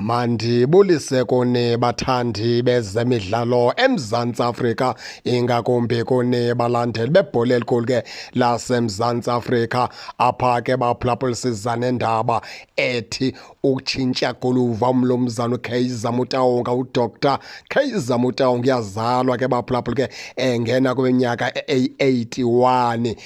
Mandibulise kuni bathandi bezemidlalo eMzantsi Afrika, ingakumbi kuni balandeli bebhola elikhulu ke laseMzantsi Afrika. Apha ke baphulaphulisiza nendaba ethi ukutshintsha koluva umlumzana uKaizer Motaung, uDr Kaizer Motaung uyazalwa ke baphulaphuli ke engena kwiminyaka eyi-81.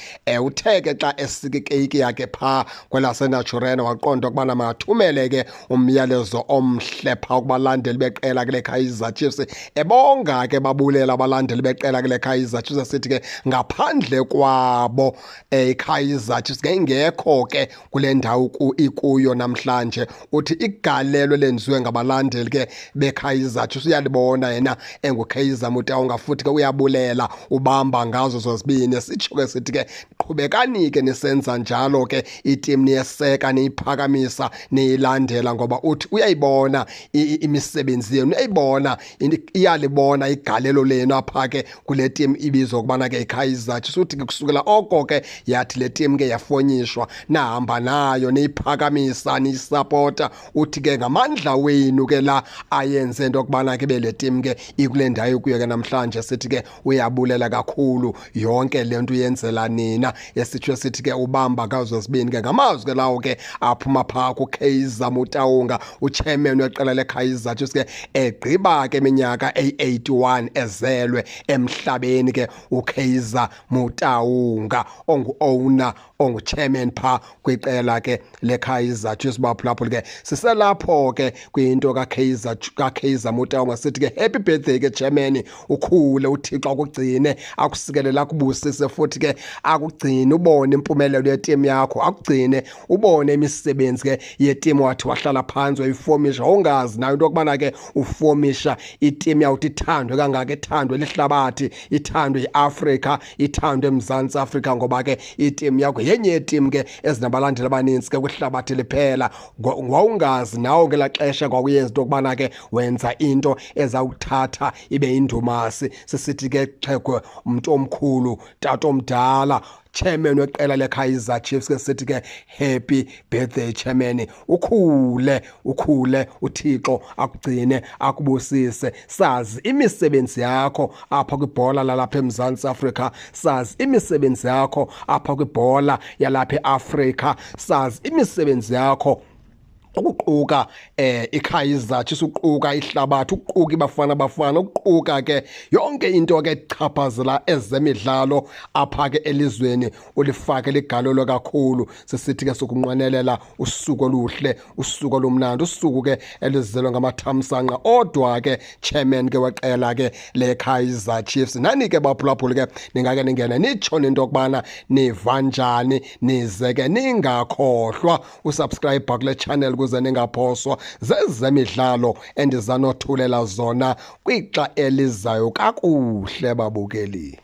Uthe ke xa esika ikeyiki yakhe phaa kwelaseNaturena waqonda ukubana makathumele ke umyalezo omhle phaa kubalandeli beqela kule Kaizer Chiefs, ebonga ke babulela abalandeli beqela kule Kaizer Chiefs, esithi ke ngaphandle kwabo iKaizer Chiefs ngeyingekho ke kule ndawo ikuyo namhlanje. Uthi igalelo lenziwe ngabalandeli ke beKaizer Chiefs uyalibona yena enguKaizer Motaung, futhi ke uyabulela, ubamba ngazo zozibini. Sitsho ke sithi ke qhubekani ke nisenza njalo ke, itimu niyeseka, niyiphakamisa, niyilandela, ngoba uthi uyayibona imisebenzi yenu, uyayibona, iyalibona igalelo lenu apha ke kule timu ibizwa ukubana ke iKaizer Chiefs. Uthi ke kusukela oko ke yathi le timu ke yafonyishwa, nahamba nayo niyiphakamisa, niyisapota. Uthi ke ngamandla wenu ke la ayenze into yokubana ke be le timu ke ikule ndawo ikuyo ke namhlanje. Sithi ke uyabulela kakhulu, yonke le nto uyenzela nina. Esitsho sithi ke ubamba ngazo zibini ke ngamazwi ke lawo ke aphuma phaa kuKaizer Motaung, uchairman weqela leKaizer Chiefs ke, egqiba ke iminyaka eyi-81 ezelwe emhlabeni ke uKaizer Motaung, ongu-owner, ongu-chairman phaa kwiqela ke leKaizer Chiefs. Baphulaphuli ke siselapho ke kwinto kaKaizer Motaung, sithi ke happy birthday ke chairman, ukhule, uThixo akugcine, akusikelele, akubusise, futhi ke akugcine ubone impumelelo yetimu yakho, akugcine ubone imisebenzi ke yetimu wathi wahlala phantsi wayifomisha, ungazi nayo into yokubana ke ufomisha itimu yawuthi ithandwe kangaka, ithandwe lihlabathi, ithandwe yiAfrika, ithandwe eMzantsi Afrika, ngoba ke itimu yakho yenye yetimu ke ezinabalandeli abanintsi ke kwihlabathi liphela. Wawungazi nawe ngelaa xesha kwakuyenza into yokubana ke wenza into ezawuthatha ibe yindumasi. Sisithi ke xhego, mntu omkhulu, tata omdala, chairman weqela leKaizer Chiefs ke, sithi ke happy birthday chairman, ukhule, ukhule, uThixo akugcine, akubusise. Sazi imisebenzi yakho apha kwibhola lalapha eMzantsi Afrika, sazi imisebenzi yakho apha kwibhola yalapha eAfrika, sazi imisebenzi yakho ukuquka iKaizer Chiefs, uquka ihlabathi, ukuquka iBafana Bafana, ukuquka ke yonke into ke echaphazela ezemidlalo apha ke elizweni, ulifake ligalelo kakhulu. Sisithi ke sokunqwenelela usuku oluhle, usuku olumnandi, usuku ke elizelwe ngamathamsanqa odwa ke, chairman ke weqela ke leKaizer Chiefs. Nani ke baphulaphuli ke ningake ningene nitsho into yokubana niva njani, nize ke ningakhohlwa usubscribe kule channel ukuze ningaphoswa zezemidlalo endizanothulela zona kwixa elizayo. Kakuhle babukeli.